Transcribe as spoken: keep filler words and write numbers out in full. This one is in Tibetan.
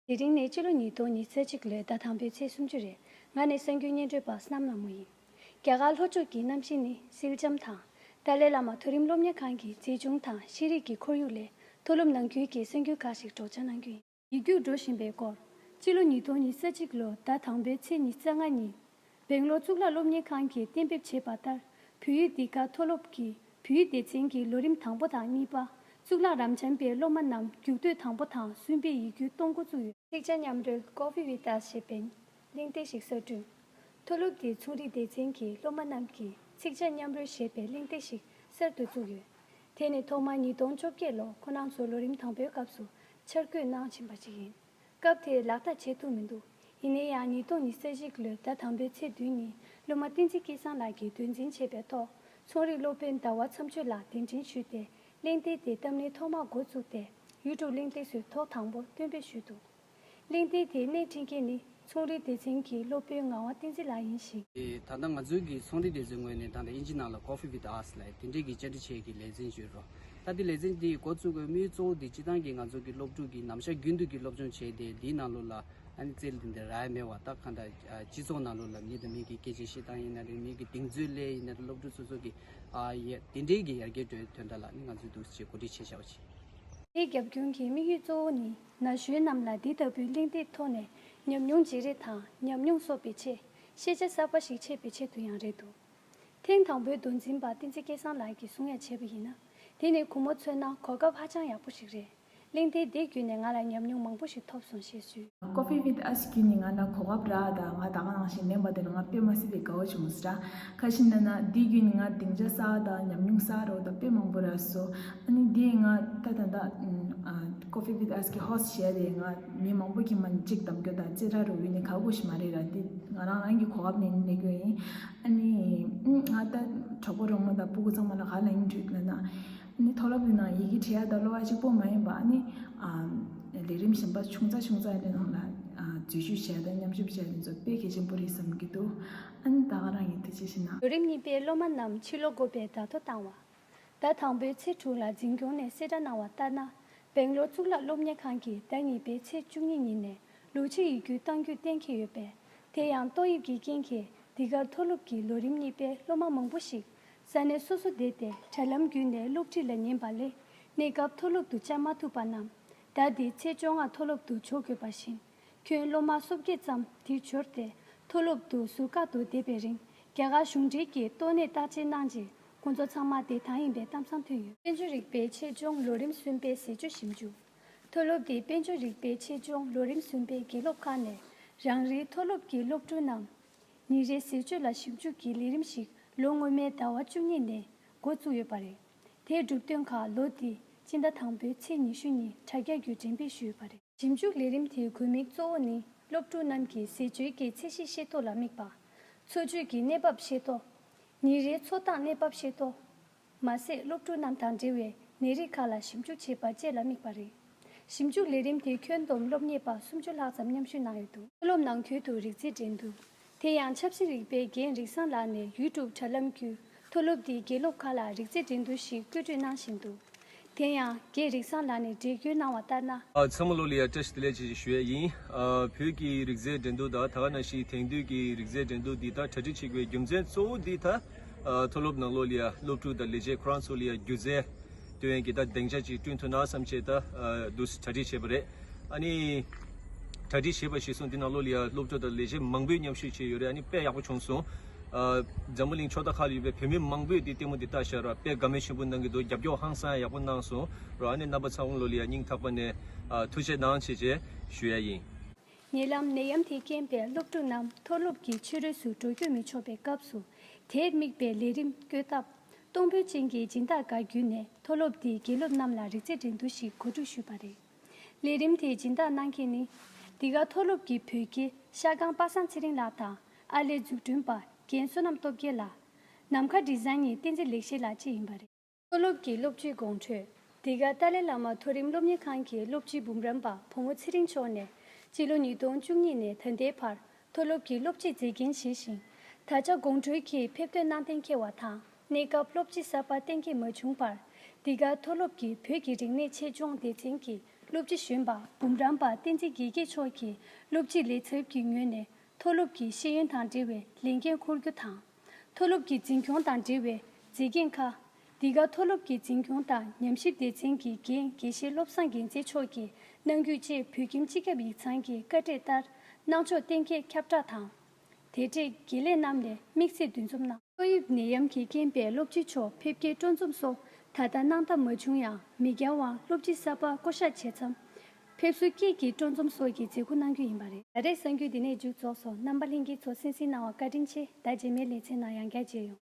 དེ་རིང་ནི་སྤྱི་ལོ་ཉིས་སྟོང་ཉི་ཤུ་རྩ་གཅིག་ལོའི་ཟླ་དང་པོའི་ཚེས་སུམ་ཅུ་རེད། ང་ནི་གསར་འགོད་སྙན་སྒྲོན་པ་བསོད་ནམས་ལྷ་མོ་ཡིན། རྒྱ་གར་ལྷོ་ཕྱོགས་ཀྱི་གནམ་གཤིས་ནི་བསིལ་འཇམ་དང་། ཏཱ་ལའི་བླ་མ་མཐོ་རིམ་སློབ་གཉེར་ཁང་གི་མཛེས་ལྗོངས་དང་ཤེས་རིག་གི་ཁོར་ཡུག་ལས་མཐོ་སློབ་ནང་ཁུལ་གྱི་གསར་འགྱུར་ཁག་ཞིག་སྒྲོག་སྦྱང་གནང་རྒྱུ་ཡིན། ཡིག་རྒྱུགས་འགྲོ་བཞིན་པའི་སྐོར། སྤྱི་ལོ་ཉིས་སྟོང་ཉི་ཤུ་རྩ་གཅིག་ལོ་ཟླ་དང་པོའི་ཚེས་ཉི་ཤུ་རྩ་ལྔ་ཉིན། སྦེང་ལོར་གཙུག་ལག་སློབ་གཉེར་ཁང་གིས་གཏན་འབེབས་བྱས་པ་ལྟར། བོད་ཡིག་འདི་ག་མཐོ་སློབ་ཀྱི་བོད་ཡིག་སྡེ་ཚན་གྱི་ལོ་རིམ་དང་པོ་དང་གཉིས་པ། གཙུག་ལག་རབ་འབྱམས་པའི་སློབ་མ་རྣམས་རྒྱུགས་སྟོན་དང་པོ་དང་གསུམ་པའི་ཡིག་རྒྱུགས་གཏོང་འགོ་བཙུགས་ཡོད། ཚིག་ཇ་མཉམ་རོལ་Coffee with Us ཞེས་པའི་གླེང་སྟེགས་ཤིག་གསར་སྐྲུན། མཐོ་སློབ་དེའི་ཚོང་རིག་སྡེ་ཚན་གྱི་སློབ་མ་རྣམས་ཀྱིས་ཚིག་ཇ་མཉམ་རོལ་ཞེས་པའི་གླེང་སྟེགས་ཤིག་གསར་དུ་བཙུགས་ཡོད། དེ་ནི་ཐོག་མར་ཉིས་སྟོང་བཅོ་བརྒྱད་ལོར་ཁོ་རང་ཚོ་ལོ་རིམ་དང་པོའི་སྐབས་སུ་འཆར་འགོད་གནང་བཞིན་པ་ཞིག་ཡིན། སྐབས་དེར་ལག་བསྟར་བྱེད་ཐུབ་མི་འདུག་ཡིན་ན་ཡང་ཉིས་སྟོང་ཉི་ཤུ་རྩ་གཅིག་ལོའི་ཟླ་དང་པོའི་ཚེས་བདུན་ཉིན་སློབ་མ་བསྟན་འཛིན་སྐལ་བཟང་ལགས་ཀྱིས་འདོན་འཛིན་བྱས་པའི་ཐོག་ཚོང་རིག་སློབ་དཔོན་ཟླ་བ་མཚམས་གཅོད་ལགས་གདན་འདྲེན་ཞུས་ཏེ། གླེང་སྟེགས་དེ་གཏམ་གླེང་ཐོག་མར་འགོ་བཙུགས་ཏེ་ཡུ་ཊུབ་གླེང་སྟེགས་སུ་ཐོག་དང་པོ་སྟོན་སྤེལ་ཞུས་འདུག་གླེང་སྟེགས་དེའི་སྣེ་ཁྲིད་མཁན་ནི་ཚོང་རིག་སྡེ་ཚན་གྱི་སློབ་དཔོན་ངག་དབང་བསྟན་འཛིན་ལགས་ཡིན་ཞིང་། ཨེ། ད་ལྟ་ང་ཚོའི་གི་ཚོང་རིག་སྡེ་ཚན་ངོས་ནས་ད་ལྟ་དབྱིན་ཇི་ནང་ལ་Coffee with Us ལབ་དེ་འདྲའི་གི་བཅར་འདྲི་བྱེད་ཀྱི་ལེ་ཚན་ཞུས་རོགས། ད་དེ་ལེ་ཚན་འདི་འགོ་བཙུགས་པའི་དམིགས་ཡུལ་གཙོ་བོ་འདི་སྤྱིར་བཏང་གི་ང་ཚོ་གི་སློབ་ཕྲུག་གི་ནམ་ཞག་རྒྱུན་དུ་གི་སློབ་སྦྱོང་བྱས་ཏེ་འདིའི་ནང་ལོགས་ལ་ཨ་ནི་རྩལ་འདི་འདྲ་རག་མེད་པ། ད་གང་ལྟར་ཨ་སྤྱི་ཚོགས་ནང་ལོགས་ལ་མི་དང་མི་གི་སྐད་ཆ་བཤད་སྟངས་ཡིན་ན་རེད། མི་གི་གདེང་ཚོད་ལས་ཡིན་ན་རེད། སློབ་ཕྲུག་སོ་སོ་གི་ཨ་ཡ་དེ་འདྲའི་གི་ཡར་རྒྱས་འགྲོའི་དོན་དག་ལ་ནི་ང་ཚོས་འདུག་སེ་གོ་སྒྲིག་བྱས་བཞག་པ་བྱས། དེའི་རྒྱབ་སྐྱོར་གྱི་དམིགས་ཡུལ་གཙོ་བོ་ནི་ན་གཞོན་རྣམས་ལ་འདི་ལྟ་བུའི་གླེང་སྟེགས་ཐོག་ནས་ཉམས་མྱོང་བརྗེ་རེས་དང་ཉམས་མྱོང་གསོག་པའི་ཆེད་ཤེས་བྱ་གསར་པ་ཞིག་འཆད་པའི་ཆེད་དུ་ཡང་རེད་འདུག་ཐེངས་དང་པོའི་མདོ་འཛིན་པ་བསྟན་འཛིན་སྐལ་བཟང་ལགས་ཀྱིས་གསུང་ཡ་བྱས་པ་ཡིན་ན། དེ་ནི་ཁོ་མོ་མཚོན་ན་གོ་སྐབས་ཧ་ཅང་ཡག་པོ་ཞིག་རེད། གླེང་སྟེགས་འདི་བརྒྱུད་ནས་ང་ལ་ཉམས་མྱོང་མང་པོ་ཞིག་ཐོབ་སོང་ཞེས་ཞུས། Coffee with Us བརྒྱུད་ནས་ང་ལ་གོ་སྐབས་རག་དང་། ང་ད་ག་ནང་བཞིན་ལེན་པ་དེ་ལ་ང་དཔེ་མ་སྲིད་པའི་དགའ་བོ་བྱུང་ཟེར། ཁ་ཤས་ན་ན་འདི་བརྒྱུད་ནས་ང་སྡིངས་ཆ་གསར་དང་ཉམས་མྱོང་གསར་རོགས་དང་དཔེ་མང་པོ་རག་སོང་། ཨ་ནི་འདི་ང་ད་ད་ད་Coffee with Us གི་ཧོ་སི་ཊི་བྱས་ཏེ་ང་མི་མང་པོ་གི་མ་གཅིག་གདམ་རྒྱུ་དང་རྩེ་གྲ་རུ་ཡོད་ནི་ཁག་པོ་ཞིག་མ་རེད་ར། འདི་ང་རང་རང་གི་གོ་སྐབས་ནས་ནས་རྒྱུ་ཡིན། ཨ་ནི་ང་ད་གྲོགས་པོ་རོགས་མོ་དང་སྤུ་གུ་ཚང་མ་ལ་ག་ལ་ཡིན་དྲུད་ན་ན། ཨ་ནི་མཐོ་སློབ་ཡིན་ན་ཡི་གེ་བྲིས་ཡ་དང་ཀློག་ཡ་གཅིག་པོ་མ་ཡིན་པ། ཨ་ནི་ཨ་ལས་རིམ་གཞན་པ་ཆུང་ཙག་ཆུང་ཙག་དེ་ནང་ལ་ཨ་འཛུལ་ཞུགས་བྱས་དང་མཉམ་ཞུགས་བྱས་དེ་ཚོ་དཔེ་གལ་ཆེན་པོ་རེད་བསམ་གྱི་འདུག་ཨ་ནི་ད་ག་རང་ཡིན་དེ་ཅི་ཞིག་ན། ལོ་རིམ་གཉིས་པའི་སློབ་མ་རྣམས་ཕྱིར་ལོག་དགོས་པའི་བརྡ་ཐོ་བཏང་བ། ཟླ་དང་པོའི་ཚེས་དྲུག་ལ་འཛིན་སྐྱོང་ནས་གསལ་བསྒྲགས་གནང་བ་ལྟར་ན། སྦེང་ལོར་གཙུག་ལག་སློབ་གཉེར་ཁང་གིས་ཟླ་གཉིས་པའི་ཚེས་བཅུ་གཉིས་ཉིན་ནས་ལོ་ཕྱིའི་ཡིག་རྒྱུགས་གཏང་རྒྱུའི་གཏན་འཁེལ་ཡོད་པས། དེ་ཡང་ཏོག་དབྱིབས་ཀྱི་རྐྱེན་གྱིས་འདི་གར་མཐོ་སློབ་ཀྱི་ལོ་རིམ་གཉིས་པའི་སློབ་མ་མང་པོ་ཞིག་ས་གནས་སོ་སོ་བསྡད་དེ་དྲ་ལམ་བརྒྱུད་ནས་སློབ་ཁྲིད་ལ་ཉན་པ་ལས། གནས་སྐབས་མཐོ་སློབ་ཏུ་བཅར་མ་ཐུབ་པ་རྣམས་ཟླ་འདིའི་ཚེས་བཅོ་ལྔ་མཐོ་སློབ་ཏུ་འབྱོར་དགོས་པ་བཞིན། ཁྱོན་སློབ་མ་སོ་བརྒྱད་ཙམ་འདིར་འབྱོར་ཏེ་མཐོ་སློབ་ཏུ་ཟུར་བཀག་ཏུ་བསྡད་པའི་རིང་རྒྱ་གར་གཞུང་འབྲེལ་གྱིས་ཏོག་ནད་བརྟག་དཔྱད་གནང་རྗེས་ཁོང་ཚོ་ཚང་མ་བདེ་ཐང་ཡིན་པའི་གཏམ་བཟང་ཐོན་ཡོད། དཔལ་འབྱོར་རིག་པའི་ཆེད་སྦྱོང་ལོ་རིམ་གསུམ་པའི་ཟས་སྤྱོད་ཞིབ་འཇུག་མཐོ་སློབ་དེའི་དཔལ་འབྱོར་རིག་པའི་ཆེད་སྦྱོང་ལོ་རིམ་གསུམ་པའི་དགེ་སློབ་ཁག་ནས་རང་རེའི་མཐོ་སློབ་ཀྱི་སློབ་ཕྲུག་རྣམས་ཉིན་རེའི་ཟས་སྤྱོད་ལ་ཞིབ་འཇུག་གི་ལས་རིམ་ཞིག་ལོ་སྔོན་མའི་ཟླ་བ་བཅུ་གཉིས་ནས་འགོ་བཙུགས་ཡོད་པ་རེད། དེའི་གྲུབ་དོན་ཁག་ལོ་འདིའི་སྤྱི་ཟླ་དང་པོའི་ཚེས་ཉི་ཤུ་ཉིན་དྲ་རྒྱ་བརྒྱུད་འགྲེམས་སྤེལ་ཞུས་ཡོད་པ་རེད། ཞིབ་འཇུག་ལས་རིམ་དེའི་དགོས་དམིགས་གཙོ་བོ་ནི་སློབ་ཕྲུག་རྣམས་ཀྱི་ཟས་སྤྱོད་ཀྱི་ཚད་གཞི་ཤེས་རྟོགས་ལ་དམིགས་པ། འཚོ་བཅུད་ཀྱི་གནས་བབ་ཤེས་རྟོགས། ཉིན་རེའི་འཚོ་སྟངས་གནས་བབ་ཤེས་རྟོགས། མ་ཟད་སློབ་ཕྲུག་རྣམས་དང་འབྲེལ་བའི་ནད་རིགས་ཁག་ལ་ཞིབ་འཇུག་བྱེད་པ་བཅས་ལ་དམིགས་པ་རེད། ཞིབ་འཇུག་ལས་རིམ་དེ་ཁྱོན་བསྡོམས་སློབ་གཉེར་པ་སུམ་ཅུ་ལྷག་ཙམ་མཉམ་ཞུགས་གནང་ཡོད་འདུག་མཐོ་སློབ་ནང་ཁུལ་དུ་རིག་རྩལ་འགྲན་བསྡུར། དེ་ཡང་ཆབ་སྲིད་རིག་པའི་རྒན་རིག་བཟང་ལགས་ནས་ཡུ་ཊུབ་དྲ་ལམ་བརྒྱུད་མཐོ་སློབ་དེའི་དགེ་སློབ་ཁག་ལ་རིག་རྩལ་འགྲན་བསྡུར་ཞིག་བཀོད་སྒྲིག་གནང་བཞིན་འདུག་དེ་ཡང་རྒན་རིག་བཟང་ལགས་ནས་འགྲེལ་བརྗོད་གནང་བ་ལྟར་ན། ཨ། ཚང་མ་ལོ་ལ་ཡ་བཀྲ་ཤིས་བདེ་ལེགས་ཅེས་ཞུ་ཡས་ཡིན། ཨ། བོད་ཀྱི་རིག་རྩལ་འགྲན་བསྡུར་དང་ད་ག་ནང་བཞིན་དེང་དུས་ཀྱི་རིག་རྩལ་འགྲན་བསྡུར་འདི་ལྟར་གྲ་སྒྲིག་བྱེད་དགོས་རྒྱུ་མཚན་གཙོ་བོ་འདི་ད། ཨ། མཐོ་སློབ་ནང་ལོགས་ལ་ཡ་སློབ་ཕྲུག་དང་ལས་བྱེད་ཁོ་རང་ཚོ་ལ་ཡ་སྒྱུ་རྩལ་སྟོན་ཡས་ཀྱི་ད་སྡིངས་ཆ་ཅིག་བསྐྲུན་ཐུབ་ན་བསམ་བྱས་ད། ཨ། འདུག་སེ་གྲ་སྒྲིག་བྱས་པ་རེད། ཨ་ནི། གྲ་སྒྲིག་བྱས་པ་གཞིར་བཟུང་འདི་ནང་ལོགས་ལ་ཡ་སློབ་ཕྲུག་དང་ལས་བྱེད་མང་པོས་མཉམ་ཞུགས་བྱས་ཡོད་རེད། ཨ་ནི་དཔེ་ཡག་པོ་བྱུང་སོང་། ཨ། འཛམ་བུ་གླིང་ཕྱོགས་མཐའ་ཁག་ལ་ཡོད་པའི་བོད་མི་མང་པོས་འདི་ལྟད་མོ་འདི་ལྟ་བཞག་ར་དཔེ་དགའ་མོས་ཆེན་པོ་གནང་གི་འདུག་རྒྱབ་སྐྱོར་ཧང་སང་ཡག་པོ་གནང་སོང་ར། ཨ་ནི་རྣམ་པ་ཚང་མ་ལོ་ལ་ཡ་སྙིང་ཐག་པ་ནས། ཨ། ཐུགས་རྗེ་གནང་བྱས་བྱས་ཞུ་ཡ་ཡིན། ཉེ་ལམ་ནད་ཡམས་དེས་རྐྱེན་པས་སློབ་ཕྲུག་རྣམས་མཐོ་སློབ་ཀྱི་ཕྱི་རོལ་སུ་འགྲོ་སྐྱོད་མི་ཆོག་པའི་སྐབས་སུ། དེར་དམིགས་པའི་ལས་རིམ་བཀོད་སྟབས། གཏོང་ཕོད་ཅན་གྱི་སྦྱིན་བདག་འགའ་བརྒྱུད་ནས་མཐོ་སློབ་དེའི་དགེ་སློབ་རྣམས་ལ་རིག་རྩལ་འགྲན་བསྡུར་ཞིག་གོ་སྒྲིག་ཞུས་པ་རེད། ལས་རིམ་དེའི་སྦྱིན་བདག་གནང་མཁན་ནི། འདི་ག་མཐོ་སློབ་ཀྱི་བོད་དགེ་ཤར་ཁང་པ་སངས་ཚེ་རིང་ལགས་དང་ཨར་ལས་འཛུགས་སྐྲུན་པ་རྒན་བསོད་ནམས་སྟོབས་རྒྱལ་ལགས། ནམ་མཁའ་ཌི་ཛའིན་ནི་བསྟན་འཛིན་ལེགས་བཤད་ལགས་བཅས་ཡིན་པ་རེད། མཐོ་སློབ་ཀྱི་སློབ་སྤྱི་དགོང་དྲོས། འདི་ག་ཏཱ་ལའི་བླ་མ་མཐོ་རིམ་སློབ་གཉེར་ཁང་གི་སློབ་སྤྱི་འབུམ་རམས་པ་བུ་མོ་ཚེ་རིང་མཆོག་ནས་སྤྱི་ལོ་ཉིས་སྟོང་བཅུ་གཉིས་ནས་ད་ལྟའི་བར་མཐོ་སློབ་ཀྱི་སློབ་སྤྱིའི་མཛད་འགན་བཞེས་ཤིང་། ད་ཆ་དགོང་དྲོའི་ཁྱེད་ཕེབས་ཐོན་གནང་གཏན་འཁེལ་བ་དང་གནས་སྐབས་སློབ་སྤྱི་གསར་པ་གཏན་འཁེལ་མ་བྱུང་བར། འདི་ག་མཐོ་སློབ་ཀྱི་བོད་ཀྱི་རིག་གནས་ཆེད་སྦྱོང་སྡེ་ཚན་གྱི་ སློབ་སྤྱི་གཞོན་པ་འབུམ་རམས་པ་བསྟན་འཛིན་དགེ་རྒྱས་མཆོག་གིས་སློབ་སྤྱི་ལས་ཚབ་ཀྱི་ངོས་ནས་མཐོ་སློབ་ཀྱི་ཤེས་ཡོན་དང་འབྲེལ་བའི་ལས་འགན་འཁུར་རྒྱུ་དང་། མཐོ་སློབ་ཀྱི་འཛིན་སྐྱོང་དང་འབྲེལ་བའི་མཛེས་རྒྱན་ཁག་འདི་ག་མཐོ་སློབ་ཀྱི་འཛིན་སྐྱོང་དང་ཉམས་ཞིབ་སྡེ་ཚན་གྱི་འགན་དགེ་བཤེས་བློ་བཟང་རྒྱལ་མཚན་མཆོག་གིས་གནང་རྒྱུ་བཅས་བོད་ཁྱིམ་སྤྱི་ཁྱབ་ཡིག་ཚང་གི་བཀའ་འབྲེལ་ལྟར་གནང་ཕྱོགས་གཏན་འཁེལ་ཁྱབ་བསྒྲགས་དང་། དེ་འབྲེལ་དགེ་ལས་རྣམས་ལས་དམིགས་བསལ་འདུ་འཛོམས་གནང་། ཏོག་དབྱིབས་ནད་ཡམས་ཀྱི་རྐྱེན་པས་སློབ་སྤྱི་ཚོ་ཕེབས་སྐྱེལ་སྤྲོ་འཛོམས་སོགས་ད་ལྟ་གནང་ཐབས་མ་བྱུང་ཡང་། མི་འགྱངས་པར་སློབ་སྤྱི་གསར་པ་བསྐོ་གཞག་བྱས་མཚམས། ཕེབས་བསུ་སྐྱིད་ཀྱི་སྤྲོ་འཛོམས་སོགས་ཀྱི་མཛད་སྒོ་གནང་རྒྱུ་ཡིན་པ་རེད། ད་རེས་གསར་འགྱུར་འདི་ནས་མཇུག་རྫོགས་སོང་། རྣམ་པ་ལྷན་རྒྱས་ཚོ་གསན་གཟིགས་གནང་བར་བཀའ་དྲིན་ཆེ། ད་རྗེས་མའི་ལེ་ཚན་ནང་ཡང་བསྐྱར་མཇལ་ཡོང་།